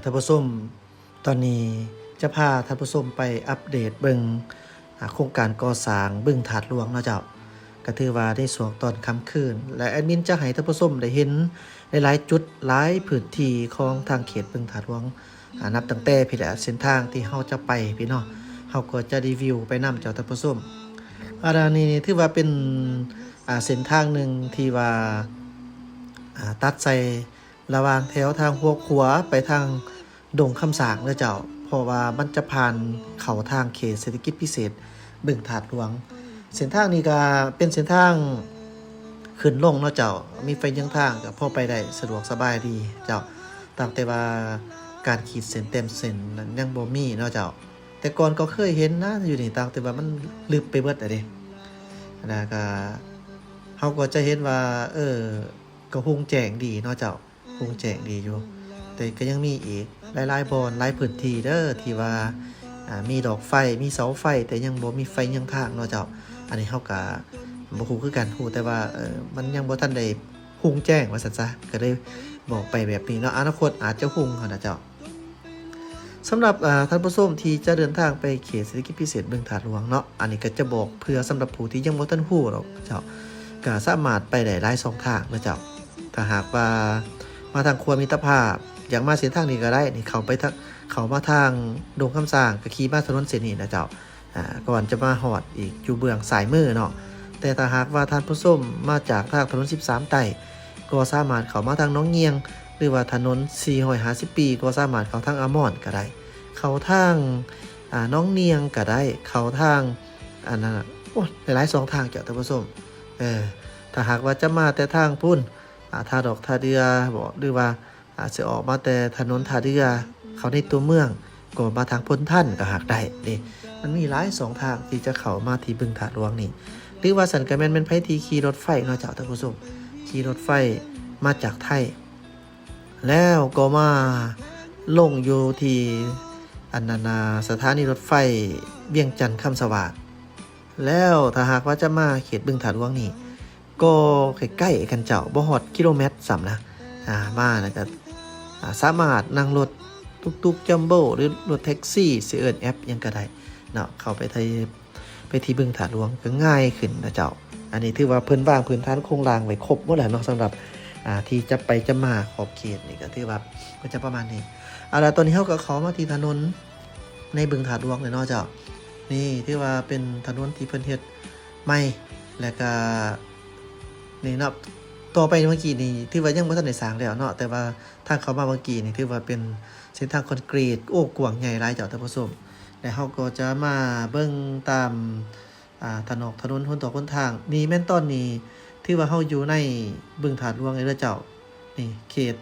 ທ່ານຜູ້ຊົມ, ຕອນນີ້ຈະພາທ່ານຜູ້ຊົມໄປອັບເດດເບິ່ງ ອາ ໂຄງການກໍ່ສ້າງບຶງທາດຫຼວງເນາະເຈົ້າ. ກໍຖືວ່າໃນຊ່ວງຕອນຄ່ຳຄືນ ແລະ ແອດມິນຈະໃຫ້ທ່ານຜູ້ຊົມໄດ້ເຫັນຫຼາຍໆຈຸດ, ຫຼາຍພື້ນທີ່ຂອງທາງເຂດບຶງທາດຫຼວງ. ອາ ນັບຕັ້ງແຕ່ພີ້ແຫຼະ ເສັ້ນທາງທີ່ເຮົາຈະໄປພີ້ເນາະ, ເຮົາກໍຈະຣີວິວໄປນຳເຈົ້າທ່ານຜູ້ຊົມ. ອາ ອັນນີ້ຖືວ່າເປັນ ອາ ເສັ້ນທາງໜຶ່ງທີ່ວ່າ ອາ ຕັດໃສ່ ລະຫວ່າງແຖວທາງຫົວຂົວໄປທາງດົງຄຳສ້າງເດີເຈົ້າ, ເພາະວ່າມັນຈະຜ່ານເຂົ້າທາງເຂດເສດຖະກິດພິເສດບຶງທາດຫຼວງ. ເສັ້ນທາງນີ້ກໍເປັນເສັ້ນທາງຂຶ້ນລົງເນາະເຈົ້າ, ມີໄຟເຍືອງທາງກໍພໍໄປໄດ້ສະດວກສະບາຍດີເຈົ້າ, ຕ່າງແຕ່ວ່າການຂີດເສັ້ນແຕ້ມເສັ້ນນັ້ນຍັງບໍ່ມີເນາະເຈົ້າ. ແຕ່ກ່ອນກໍເຄີຍເຫັນນະຢູ່ນີ້, ຕ່າງແຕ່ວ່າມັນລຶບໄປເບິດແລ້ວເດ້. ແລ້ວກໍເຮົາກໍຈະເຫັນວ່າ ເອີ ກໍຮຸ່ງແຈ້ງດີເນາະເຈົ້າ. ໂລ່ງແຈ້ງດີຢູ່, ແຕ່ກໍຍັງມີອີກຫຼາຍໆບ່ອນ ຫຼາຍພື້ນທີ່ເດີ ທີ່ວ່າ ອາ ມີດອກໄຟ ມີເສົາໄຟ ແຕ່ຍັງບໍ່ມີໄຟເຍືອງທາງເນາະເຈົ້າ. ອັນນີ້ເຮົາກໍບໍ່ຮູ້ຄືກັນ, ຮູ້ແຕ່ວ່າ ເອີ ມັນຍັງບໍ່ທັນໄດ້ຮຸ່ງແຈ້ງວ່າຊັ້ນຊະ, ກໍເລີຍບອກໄປແບບນີ້ເນາະ, ອະນາຄົດອາດຈະຮຸ່ງຫັ້ນນະເຈົ້າ. ສຳລັບ ອາ ທ່ານຜູ້ຊົມທີ່ຈະເດີນທາງໄປເຂດເສດຖະກິດພິເສດບຶງທາດຫຼວງເນາະ, ອັນນີ້ກໍຈະບອກເພື່ອສຳລັບຜູ້ທີ່ຍັງບໍ່ທັນຮູ້ດອກເຈົ້າ, ກໍສາມາດໄປໄດ້ຫຼາຍຊ່ອງທາງເນາະເຈົ້າ. ຖ້າຫາກວ່າມາທາງຂົວມິດຕະພາບ ຢາກມາເສັ້ນທາງນີ້ກໍໄດ້, ນີ້ເຂົ້າໄປທາງ ເຂົ້າມາທາງດົງຄຳສ້າງ ກໍຂີ່ມາຖະໜົນເສັ້ນນີ້ນະເຈົ້າ. ອາ ກ່ອນຈະມາຮອດອີກຢູ່ເບື້ອງຊ້າຍມືເນາະ. ແຕ່ຖ້າຫາກວ່າທ່ານຜູ້ຊົມມາຈາກທາງຖະໜົນສິບສາມໃຕ້ ກໍສາມາດເຂົ້າມາທາງໜອງງຽງ ຫຼືວ່າຖະໜົນສີ່ຮ້ອຍຫ້າສິບປີ ກໍສາມາດເຂົ້າທາງອາມອນກໍໄດ້, ເຂົ້າທາງ ອາ ໜອງງຽງກໍໄດ້, ເຂົ້າທາງ ອັນນັ້ນ ໂອ້ ຫຼາຍໆຊ່ອງທາງເຈົ້າທ່ານຜູ້ຊົມ. ເອີ ຖ້າຫາກວ່າຈະມາແຕ່ທາງພຸ້ນ ອາ ທ່າດອກທ່າເດື່ອບໍ ຫຼືວ່າ ອາດຊິອອກມາແຕ່ຖະໜົນທ່າເດື່ອ ເຂົ້າໃນຕົວເມືອງ ກໍມາທາງພົນທັນກໍຫາກໄດ້ເດ້. ມັນມີຫຼາຍຊ່ອງທາງທີ່ຈະເຂົ້າມາທີ່ບຶງທາດຫຼວງນີ້, ຫຼືວ່າຊັ້ນກໍແມ່ນ ແມ່ນໃຜທີ່ຂີ່ລົດໄຟເນາະເຈົ້າທ່ານຜູ້ຊົມ, ຂີ່ລົດໄຟມາຈາກໄທ ແລ້ວກໍມາລົງຢູ່ທີ່ ອັນນັ້ນນະ ສະຖານີລົດໄຟວຽງຈັນຄຳສະຫວາດ. ແລ້ວຖ້າຫາກວ່າຈະມາເຂດບຶງທາດຫຼວງນີ້ ກໍໃກ້ໆກັນເຈົ້າ, ບໍ່ຮອດກິໂລແມັດຊ້ຳນະ. ອາ ມາແລ້ວກໍ ອາ ສາມາດນັ່ງລົດຕຸກຕຸກ Jumbo ຫຼືລົດແທັກຊີ ຊິເອີ້ນແອັບຫຍັງກໍໄດ້ເນາະ, ເຂົ້າໄປໄທ ໄປທີ່ບຶງທາດຫຼວງກໍງ່າຍຂຶ້ນນະເຈົ້າ. ອັນນີ້ຖືວ່າເພິ່ນວາງພື້ນຖານໂຄງລ່າງໄວ້ຄົບໝົດແລ້ວເນາະ, ສຳລັບ ອາ ທີ່ຈະໄປຈະມາຂອບເຂດນີ້ກໍຖືວ່າກໍຈະປະມານນີ້. ເອົາລະ ຕອນນີ້ເຮົາກໍເຂົ້າມາທີ່ຖະໜົນໃນບຶງທາດຫຼວງແລ້ວເນາະເຈົ້າ. ນີ້ຖືວ່າເປັນຖະໜົນທີ່ເພິ່ນເຮັດໃໝ່ ແລ້ວກໍນີ້ເນາະ, ຕໍ່ໄປເມື່ອກີ້ນີ້ຖືວ່າຍັງບໍ່ທັນໄດ້ສ້າງແລ້ວເນາະ, ແຕ່ວ່າທາງເຂົ້າມາເມື່ອກີ້ນີ້ຖືວ່າເປັນເສັ້ນທາງຄອນກຣີດ. ໂອ້ ກວ້າງໃຫຍ່ຫຼາຍເຈົ້າທ່ານຜູ້ຊົມ. ແລະເຮົາກໍຈະມາເບິ່ງຕາມ ອາ ຖະໜອກຖະໜົນຫົນຕອກຫົນທາງ. ນີ້ແມ່ນຕອນນີ້ຖືວ່າເຮົາຢູ່ໃນບຶງທາດຫຼວງເດີເຈົ້າ. ນີ້ເຂດ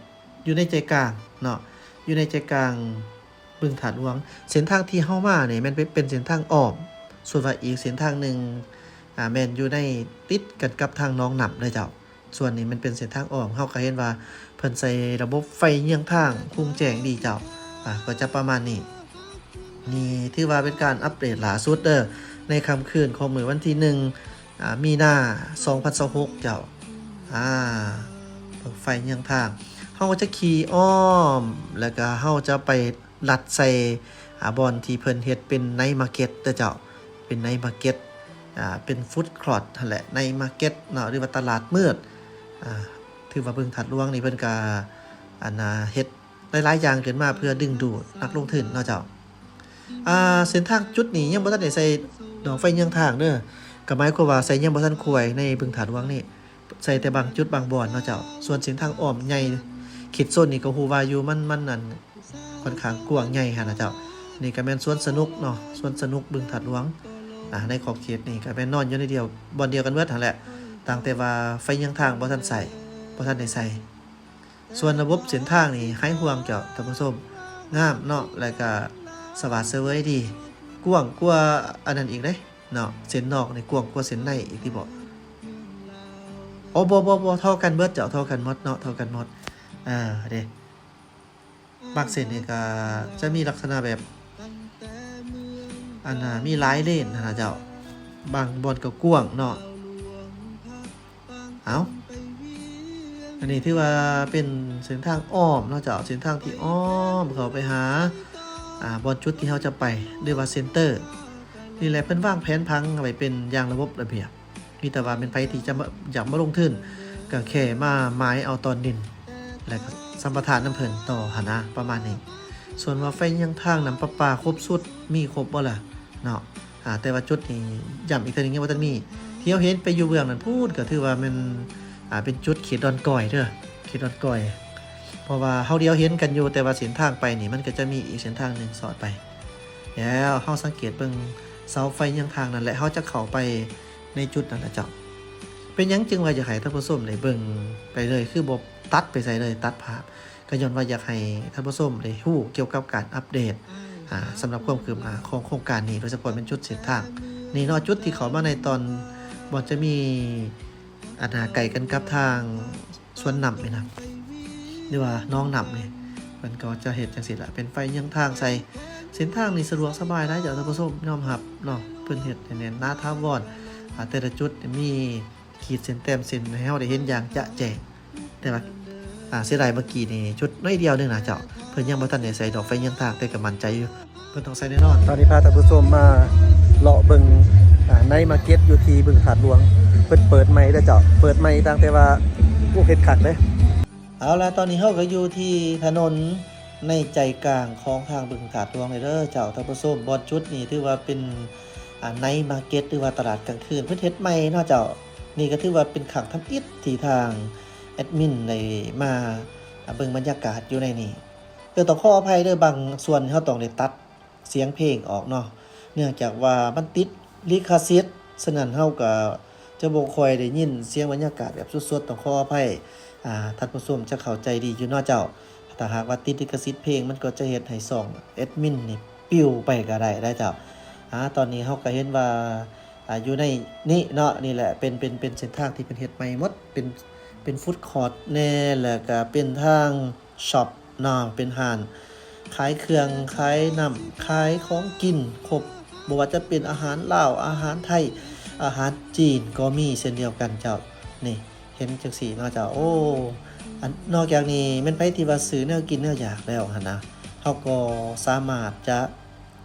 ຢູ່ໃນໃຈກາງເນາະ, ຢູ່ໃນໃຈກາງບຶງທາດຫຼວງ. ເສັ້ນທາງທີ່ເຮົາມານີ້ແມ່ນເປັນ ເປັນເສັ້ນທາງອ້ອມ, ສ່ວນວ່າອີກເສັ້ນທາງໜຶ່ງ ອາ ແມ່ນຢູ່ໃນ ຕິດກັນກັບທາງໜອງນ້ຳເດີເຈົ້າ. ສ່ວນນີ້ມັນເປັນເສັ້ນທາງອ້ອມ, ເຮົາກໍເຫັນວ່າເພິ່ນໃສ່ລະບົບໄຟເຍືອງທາງຮຸ່ງແຈ້ງດີເຈົ້າ. ອາ ກໍຈະປະມານນີ້. ນີ້ຖືວ່າເປັນການອັບເດດລ່າສຸດເດີ ໃນຄ່ຳຄືນຂອງມື້ວັນທີໜຶ່ງ ອາ ມີນາ ສອງພັນຊາວຫົກເຈົ້າ. ອາ ເບິ່ງໄຟເຍືອງທາງ, ເຮົາກໍຈະຂີ່ອ້ອມ ແລ້ວກໍເຮົາຈະໄປ ລັດໃສ່ ອາ ບ່ອນທີ່ເພິ່ນເຮັດເປັນໄນມາເກັດເດີເຈົ້າ, ເປັນໄນມາເກັດ ອາ ເປັນຟຸດຄອດຫັ້ນແຫຼະ, ໄນມາເກັດເນາະ ຫຼືວ່າຕະຫຼາດມືດ. ອາ ຖືວ່າບຶງທາດຫຼວງນີ້ເພິ່ນກະ ອັນນ່າ ເຮັດຫຼາຍໆຢ່າງຂຶ້ນມາເພື່ອດຶງດູດນັກລົງທຶນເນາະເຈົ້າ. ອາ ເສັ້ນທາງຈຸດນີ້ຍັງບໍ່ທັນໄດ້ໃສ່ດອກໄຟເຍືອງທາງເດີ, ກໍໝາຍຄວາມວ່າໃສ່ຍັງບໍ່ທັນຄວາຍໃນບຶງທາດຫຼວງນີ້. ໃສ່ແຕ່ບາງຈຸດບາງບ່ອນເນາະເຈົ້າ. ສ່ວນເສັ້ນທາງອ້ອມໃຫຍ່ເຂດໂຊນນີ້ກໍຮູ້ວ່າຢູ່ ມັນ ມັນ ອັນ ຂ້ອນຂ້າງກວ້າງໃຫຍ່ຫັ້ນນະເຈົ້າ. ນີ້ກໍແມ່ນສວນສະໜຸກເນາະ, ສວນສະໜຸກບຶງທາດຫຼວງ. ອາ ໃນຂອບເຂດນີ້ກໍແມ່ນນອນຢູ່ໃນດຽວ ບ່ອນດຽວກັນເບິດຫັ້ນແຫຼະ, ຕ່າງແຕ່ວ່າໄຟເຍືອງທາງບໍ່ທັນໃສ່ ບໍ່ທັນໄດ້ໃສ່. ສ່ວນລະບົບເສັ້ນທາງນີ້ຫາຍຫ່ວງເຈົ້າທ່ານຜູ້ຊົມ, ງາມເນາະ ແລ້ວກໍສະຫວາດສະເຫວີຍດີ, ກວ້າງກວ່າອັນນັ້ນອີກເດ້. ເນາະ ເສັ້ນນອກນີ້ກວ້າງກວ່າເສັ້ນໃນອີກຕິບໍ? ໂອ້ ບໍ່ ບໍ່ ບໍ່ ທໍ່ກັນເບິດເຈົ້າ, ທໍ່ກັນໝົດເນາະ, ທໍ່ກັນໝົດ. ເອີ ເດ້ ບາງເສັ້ນນີ້ກໍຈະມີລັກສະນະແບບ ອັນນ່າ ມີຫຼາຍເລນຫັ້ນນະເຈົ້າ, ບາງບ່ອນກໍກວ້າງເນາະ. ເອົ້າ ອັນນີ້ຖືວ່າເປັນເສັ້ນທາງອ້ອມເນາະເຈົ້າ, ເສັ້ນທາງທີ່ອ້ອມເຂົ້າໄປຫາ ອ່າ ບ່ອນຈຸດທີ່ເຮົາຈະໄປ ຫຼືວ່າເຊັນເຕີ. ນີ້ແຫຼະ ເພິ່ນວາງແຜນຜັງໄວ້ເປັນຢ່າງລະບົບລະບຽບ. ມີແຕ່ວ່າແມ່ນໃຜທີ່ຈະມາ ຢາກມາລົງທຶນ ກໍແຄ່ມາໝາຍເອົາຕອນດິນ ແລ້ວກໍສຳປະທານນຳເພິ່ນຕໍ່ຫັ້ນນະ ປະມານນີ້. ສ່ວນວ່າໄຟຍັງທາງ ນ້ຳປະປາຄົບຊຸດ ມີຄົບບໍ່ລະເນາະ? ອ່າ ແຕ່ວ່າຈຸດນີ້ ຢ້ຳອີກເທື່ອໜຶ່ງ ຍັງບໍ່ທັນມີ. ທີ່ເຮົາເຫັນໄປຢູ່ເບື້ອງນັ້ນພຸ້ນ ກໍຖືວ່າແມ່ນ ອ່າ ເປັນຈຸດເຂດດອນກອຍເດີ້ ເຂດດອນກອຍ. ເພາະວ່າເຮົາດຽວເຫັນກັນຢູ່ ແຕ່ວ່າເສັ້ນທາງໄປນີ້ ມັນກໍຈະມີອີກເສັ້ນທາງໜຶ່ງສອດໄປ. ແລ້ວເຮົາສັງເກດເບິ່ງເສົາໄຟຍັງທາງນັ້ນແຫຼະ ເຮົາຈະເຂົ້າໄປໃນຈຸດນັ້ນລະເຈົ້າ. ເປັນຫຍັງຈຶ່ງວ່າຢາກໃຫ້ທ່ານຜູ້ຊົມໄດ້ເບິ່ງໄປເລີຍ ຄືບໍ່ຕັດໄປໃສເລີຍ ຕັດພາບ? ກໍຍ້ອນວ່າຢາກໃຫ້ທ່ານຜູ້ຊົມໄດ້ຮູ້ກ່ຽວກັບການອັບເດດ ອ່າ ສຳລັບຄວາມຄືບໜ້າຂອງໂຄງການນີ້ ໂດຍສະເພາະແມ່ນຈຸດເສັ້ນທາງນີ້ເນາະ, ຈຸດທີ່ເຂົ້າມາໃນຕອນ ບ່ອນຈະມີ ອັນ ໃກ້ກັນກັບທາງສວນນ້ຳນີ້ນະ ຫຼືວ່າໜອງນ້ຳນີ້ ເພິ່ນກໍຈະເຮັດຈັ່ງຊີ້ລະ ເປັນໄຟຍັງທາງໃສ່. ເສັ້ນທາງນີ້ສະດວກສະບາຍຫຼາຍເຈົ້າທ່ານຜູ້ຊົມ ຍອມຮັບເນາະ, ເພິ່ນເຮັດໃຫ້ແໜ້ນໜາຖາວອນ. ອ່າ ແຕ່ລະຈຸດມີ ຂີດເສັ້ນແຕ້ມເສັ້ນໃຫ້ເຮົາໄດ້ເຫັນຢ່າງຈະແຈ້ງ. ແຕ່ວ່າ ອ່າ ເສຍດາຍເມື່ອກີ້ນີ້ຈຸດໜ້ອຍດຽວໜຶ່ງນະເຈົ້າ, ເພິ່ນຍັງບໍ່ທັນໄດ້ໃສ່ດອກໄຟຍັງທາງ ແຕ່ກໍໝັ້ນໃຈຢູ່ ເພິ່ນຕ້ອງໃສ່ແນ່ນອນ. ຕອນນີ້ພາທ່ານຜູ້ຊົມມາເລາະເບິ່ງ ອ່າ ໃນມາເກັດຢູ່ທີ່ບຶງທາດຫຼວງ. ເພິ່ນເປີດໃໝ່ເດີເຈົ້າ, ເປີດໃໝ່ຕັ້ງແຕ່ວ່າ ໂອ້ ເຮັດຄັກເດ້. ເອົາລະ ຕອນນີ້ເຮົາກໍຢູ່ທີ່ຖະໜົນໃນໃຈກາງຂອງທາງບຶງທາດຫຼວງເລີຍເດີເຈົ້າທ່ານຜູ້ຊົມ. ບ່ອນຈຸດນີ້ຖືວ່າເປັນ ອ່າ ໃນມາເກັດ ຫຼືວ່າຕະຫຼາດກາງຄືນ ເພິ່ນເຮັດໃໝ່ເນາະເຈົ້າ. ນີ້ກໍຖືວ່າເປັນຄັ້ງທຳອິດທີ່ທາງແອດມິນໄດ້ມາ ອ່າ ເບິ່ງບັນຍາກາດຢູ່ໃນນີ້. ເອີ ຕ້ອງຂໍອະໄພເດີ ບາງສ່ວນເຮົາຕ້ອງໄດ້ຕັດສຽງເພງອອກເນາະ ເນື່ອງຈາກວ່າມັນຕິດລິຂະສິດ, ສະນັ້ນເຮົາກໍຈະບໍ່ຄ່ອຍໄດ້ຍິນສຽງບັນຍາກາດແບບສົດໆ, ຕ້ອງຂໍອະໄພ ອ່າ ທ່ານຜູ້ຊົມຈະເຂົ້າໃຈດີຢູ່ເນາະເຈົ້າ. ຖ້າຫາກວ່າຕິດລິຂະສິດເພງ ມັນກໍຈະເຮັດໃຫ້ຊ່ອງແອດມິນນີ້ປິວໄປກໍໄດ້ເດີເຈົ້າ. ອ່າ ຕອນນີ້ເຮົາກໍເຫັນວ່າ ອ່າ ຢູ່ໃນນີ້ເນາະ, ນີ້ແຫຼະ ເປັນ ເປັນ ເປັນເສັ້ນທາງທີ່ເພິ່ນເຮັດໃໝ່ໝົດ, ເປັນ ເປັນຟູດຄອດແດ່ ແລ້ວກະເປັນທາງຊັອບເນາະ, ເປັນຮ້ານຂາຍເຄື່ອງ ຂາຍນ້ຳ ຂາຍຂອງກິນຄົບ, ບໍ່ວ່າຈະເປັນອາຫານລາວ ອາຫານໄທ ອາຫານຈີນກໍມີເຊັ່ນດຽວກັນເຈົ້າ. ນີ້ ເຫັນຈັ່ງຊີ້ເນາະເຈົ້າ. ໂອ້ ອັນ ນອກຈາກນີ້ແມ່ນໃຜທີ່ວ່າຊື້ແນວກິນແນວຢາກແລ້ວຫັ້ນນະ ເຮົາກໍສາມາດຈະ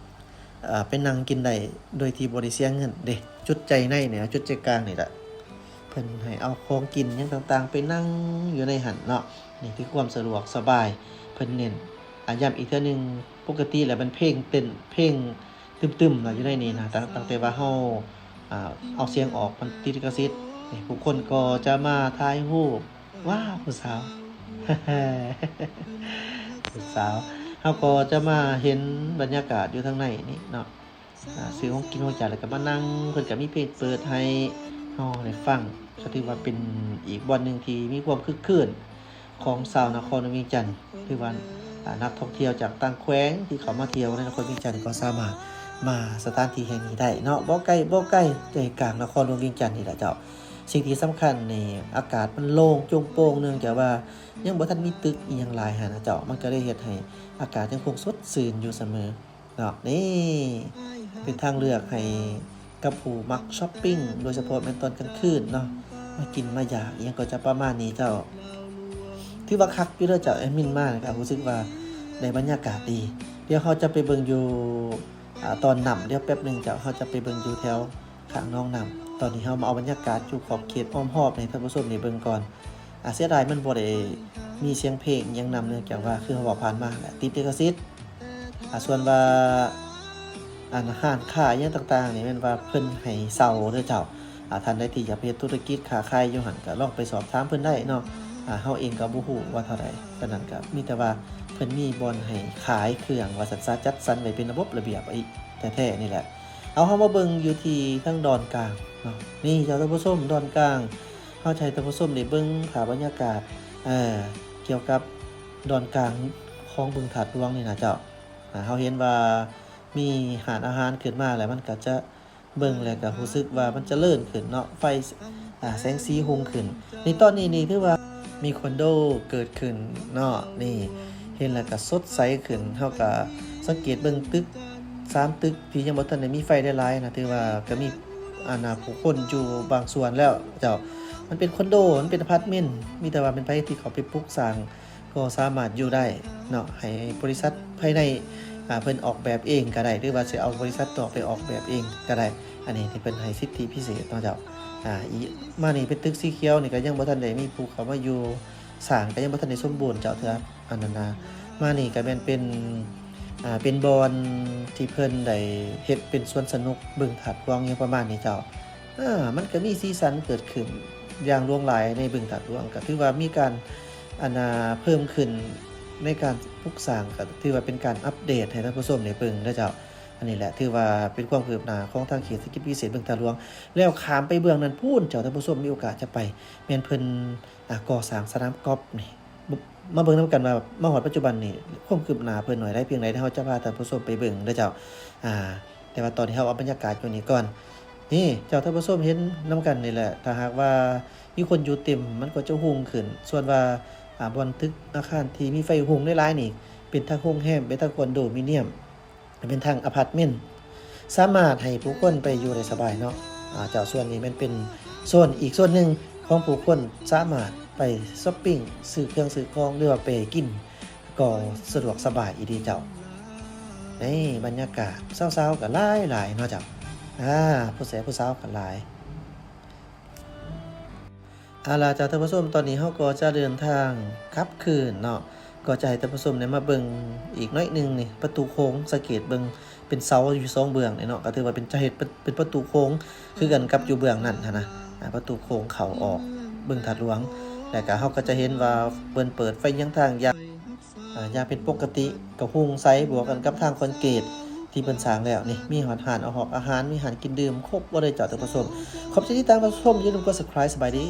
ເອີ ໄປນັ່ງກິນໄດ້ໂດຍທີ່ບໍ່ໄດ້ເສຍເງິນເດ້. ຈຸດໃຈໃນນີ້ ຈຸດໃຈກາງນີ້ລະ ເພິ່ນໃຫ້ເອົາຂອງກິນຫຍັງຕ່າງໆໄປນັ່ງຢູ່ໃນຫັ້ນເນາະ. ນີ້ຄືຄວາມສະດວກສະບາຍ ເພິ່ນເນັ້ນ ອາ ຢ້ຳອີກເທື່ອໜຶ່ງ, ປົກກະຕິແລ້ວມັນເພງເຕັ້ນ ເພງຕຶມໆເນາະ ຢູ່ໃນນີ້ນະ, ຕັ້ງ ຕັ້ງແຕ່ວ່າເຮົາ ອ່າ ເອົາສຽງອອກ ມັນຕິດລິຂະສິດ. ນີ້ ຜູ້ຄົນກໍຈະມາຖ່າຍຮູບ ວ້າວ ຜູ້ສາວ ຜູ້ສາວ ເຮົາກໍຈະມາເຫັນບັນຍາກາດຢູ່ທາງໃນນີ້ເນາະ. ອ່າ ຊື້ຂອງກິນຂອງຈານ ແລ້ວກໍມານັ່ງ, ເພິ່ນກໍມີເພງເປີດໃຫ້ເຮົາໄດ້ຟັງ, ກໍຖືວ່າເປັນອີກບ່ອນໜຶ່ງທີ່ມີຄວາມຄຶກຄື້ນຂອງຊາວນະຄອນຫຼວງວຽງຈັນ. ຖືວ່າ ອ່າ ນັກທ່ອງທ່ຽວຈາກຕ່າງແຂວງທີ່ເຂົ້າມາທ່ຽວໃນນະຄອນວຽງຈັນ ກໍສາມາດມາສະຖານທີ່ແຫ່ງນີ້ໄດ້ເນາະ. ບໍ່ໄກ ບໍ່ໄກ ໃຈກາງນະຄອນຫຼວງວຽງຈັນນີ້ແຫຼະເຈົ້າ. ສິ່ງທີ່ສຳຄັນນີ້ ອາກາດມັນໂລ່ງໂຈງໂປ່ງ ເນື່ອງຈາກວ່າຍັງບໍ່ທັນມີຕຶກອີ່ຫຍັງຫຼາຍຫັ້ນນະເຈົ້າ, ມັນກໍເລີຍເຮັດໃຫ້ອາກາດຍັງຄົງສົດຊື່ນຢູ່ສະເໝີເນາະ. ນີ້ເປັນທາງເລືອກໃຫ້ກັບຜູ້ມັກຊັອບປິງ ໂດຍສະເພາະແມ່ນຕອນກາງຄືນເນາະ, ມາກິນມາຢາກອີ່ຫຍັງກໍຈະປະມານນີ້ເຈົ້າ. ຖືວ່າຄັກຢູ່ເດີເຈົ້າ, ແອດມິນມາກໍຮູ້ສຶກວ່າໄດ້ບັນຍາກາດດີ. ດຽວເຮົາຈະໄປເບິ່ງຢູ່ ອາ ຕອນນ້ຳ, ດຽວແປັບໜຶ່ງເຈົ້າ, ເຮົາຈະໄປເບິ່ງຢູ່ແຖວ ຂ້າງໜອງນ້ຳ. ຕອນນີ້ເຮົາມາເອົາບັນຍາກາດຢູ່ຂອບເຂດອ້ອມຮອບໃຫ້ທ່ານຜູ້ຊົມໄດ້ເບິ່ງກ່ອນ. ອາ ເສຍດາຍມັນບໍ່ໄດ້ມີສຽງເພງອີ່ຫຍັງນຳ, ເນື່ອງຈາກວ່າ ຄືເຮົາເວົ້າຜ່ານມາແຫຼະ ຕິດລິຂະສິດ. ອາ ສ່ວນວ່າ ອັນ ຮ້ານຄ້າອີ່ຫຍັງຕ່າງໆນີ້ ແມ່ນວ່າເພິ່ນໃຫ້ເຊົ່າເດີເຈົ້າ. ອາ ທ່ານໃດທີ່ຢາກເຮັດທຸລະກິດຄ້າຂາຍຢູ່ຫັ້ນ ກໍລອງໄປສອບຖາມເພິ່ນໄດ້ເນາະ. ອາ ເຮົາເອງກໍບໍ່ຮູ້ວ່າເທົ່າໃດ, ສະນັ້ນກໍມີແຕ່ວ່າເພິ່ນມີບ່ອນໃຫ້ຂາຍເຄື່ອງວ່າຊັ້ນຊະ, ຈັດສັນໄວ້ເປັນລະບົບລະບຽບອີກແທ້ໆນີ້ແຫຼະ. ເອົາ ເຮົາມາເບິ່ງຢູ່ທີ່ທາງດອນກາງເນາະ. ນີ້ເຈົ້າທ່ານຜູ້ຊົມ, ດອນກາງ, ເຮົາຈະໃຫ້ທ່ານຜູ້ຊົມໄດ້ເບິ່ງພາບບັນຍາກາດ ເອີ ກ່ຽວກັບດອນກາງຂອງບຶງທາດຫຼວງນີ້ນະເຈົ້າ. ອາ ເຮົາເຫັນວ່າມີຮ້ານອາຫານຂຶ້ນມາແລ້ວ ມັນກໍຈະເບິ່ງແລ້ວກໍຮູ້ສຶກວ່າມັນຈະເລີນຂຶ້ນເນາະ, ໄຟ ອາ ແສງສີຮຸ່ງຂຶ້ນ. ນີ້ ຕອນນີ້ນີ້ຖືວ່າມີຄອນໂດເກີດຂຶ້ນເນາະ. ນີ້ ເຫັນແລ້ວກໍສົດໃສຂຶ້ນ. ເຮົາກໍສັງເກດເບິ່ງຕຶກສາມຕຶກທີ່ຍັງບໍ່ທັນໄດ້ມີໄຟຫຼາຍໆນະ, ຖືວ່າກໍມີ ອັນນ່າ ຜູ້ຄົນຢູ່ບາງສ່ວນແລ້ວເຈົ້າ. ມັນເປັນຄອນໂດ ມັນເປັນອາພາດເມັນ ມີແຕ່ວ່າແມ່ນໃຜທີ່ເຂົ້າໄປປຸກສ້າງກໍສາມາດຢູ່ໄດ້ເນາະ ໃຫ້ບໍລິສັດພາຍໃນ ອາ ເພິ່ນອອກແບບເອງກໍໄດ້ ຫຼືວ່າຊິເອົາບໍລິສັດນອກໄປອອກແບບເອງກໍໄດ້. ອັນນີ້ທີ່ເພິ່ນໃຫ້ສິດທິພິເສດເນາະເຈົ້າ. ອາ ອີ ມານີ້ເປັນຕຶກສີຂຽວນີ້ ກໍຍັງບໍ່ທັນໄດ້ມີຜູ້ເຂົ້າມາຢູ່ ສ້າງກໍຍັງບໍ່ທັນໄດ້ສົມບູນເຈົ້າເທື່ອ ອັນນັ້ນນະ. ມານີ້ກໍແມ່ນເປັນ ອາ ເປັນບ່ອນທີ່ເພິ່ນໄດ້ເຮັດເປັນສວນສະໜຸກບຶງທາດຫຼວງ ຫຍັງປະມານນີ້ເຈົ້າ. ອາ ມັນກໍມີສີສັນເກີດຂຶ້ນຢ່າງຫຼວງຫຼາຍໃນບຶງທາດຫຼວງ ກໍຖືວ່າມີການ ອັນນາ ເພີ່ມຂຶ້ນໃນການປຸກສ້າງ ກໍຖືວ່າເປັນການອັບເດດໃຫ້ທ່ານຜູ້ຊົມໄດ້ເບິ່ງເດີເຈົ້າ. ອັນນີ້ແຫຼະຖືວ່າເປັນຄວາມຄືບໜ້າຂອງທາງເຂດເສດຖະກິດພິເສດບຶງທາດຫຼວງ. ແລ້ວຂ້າມໄປເບື້ອງນັ້ນພຸ້ນເຈົ້າ ທ່ານຜູ້ຊົມມີໂອກາດຈະໄປ ແມ່ນເພິ່ນ ອາ ກໍ່ສ້າງສະໜາມກອບນີ້ ມາເບິ່ງນຳກັນວ່າ ມາຮອດປັດຈຸບັນນີ້ ຄວາມຄືບໜ້າເພິ່ນໜ້ອຍຫຼາຍພຽງໃດ ເຮົາຈະພາທ່ານຜູ້ຊົມໄປເບິ່ງເດີເຈົ້າ. ອາ ແຕ່ວ່າຕອນນີ້ເຮົາເອົາບັນຍາກາດຢູ່ນີ້ກ່ອນ. ນີ້ເຈົ້າ ທ່ານຜູ້ຊົມເຫັນນຳກັນນີ້ແຫຼະ ຖ້າຫາກວ່າມີຄົນຢູ່ເຕັມ ມັນກໍຈະຮຸ່ງຂຶ້ນ. ສ່ວນວ່າ ອາ ບ່ອນຕຶກອາຄານທີ່ມີໄຟຮຸ່ງຫຼາຍໆນີ້ ເປັນທັງໂຮງແຮມ ເປັນທັງຄອນໂດມິນຽມ ເປັນທັງອາພາດເມັນ ສາມາດໃຫ້ຜູ້ຄົນໄປຢູ່ໄດ້ສະບາຍເນາະ. ອາ ເຈົ້າ ສ່ວນນີ້ແມ່ນເປັນໂຊນ ອີກໂຊນໜຶ່ງຂອງຜູ້ຄົນສາມາດໄປຊັອບປິງ ຊື້ເຄື່ອງຊື້ຂອງ ຫຼືວ່າໄປກິນ ກໍສະດວກສະບາຍອີ່ຫຼີເຈົ້າ. ໃນບັນຍາກາດສາວໆກໍຫຼາຍໆເນາະເຈົ້າ. ອາ ຜູ້ແສຜູ້ສາວກໍຫຼາຍ. ເອົາລະເຈົ້າ ທ່ານຜູ້ຊົມ ຕອນນີ້ເຮົາກໍຈະເດີນທາງກັບຄືນເນາະ ກໍຈະໃຫ້ທ່ານຜູ້ຊົມໄດ້ມາເບິ່ງອີກໜ້ອຍໜຶ່ງນີ້ ປະຕູໂຄ້ງ ສັງເກດເບິ່ງເປັນເສົາຢູ່ສອງເບື້ອງນີ້ເນາະ ກໍຖືວ່າເປັນ ຈະເຮັດເປັນ ເປັນປະຕູໂຄ້ງຄືກັນກັບຢູ່ເບື້ອງນັ້ນຫັ້ນນະ. ອາ ປະຕູໂຄ້ງເຂົ້າອອກບຶງທາດຫຼວງ ແລ້ວກໍເຮົາກໍຈະເຫັນວ່າເພິ່ນເປີດໄຟຫຍັງທາງຢ່າງ ອາ ຢ່າງເປັນປົກກະຕິ ກໍຮຸ່ງໃສ ບວກກັນກັບທາງຄອນກຣີດທີ່ເພິ່ນສ້າງແລ້ວນີ້ ມີຮອດຮ້ານອາຫອກອາຫານ ມີຮ້ານກິນດື່ມ ຄົບໝົດເລີຍເຈົ້າ ທ່ານຜູ້ຊົມ. ຂອບໃຈທີ່ຕິດຕາມຮັບຊົມ ຢ່າລືມກົດ Subscribe. ສະບາຍດີ.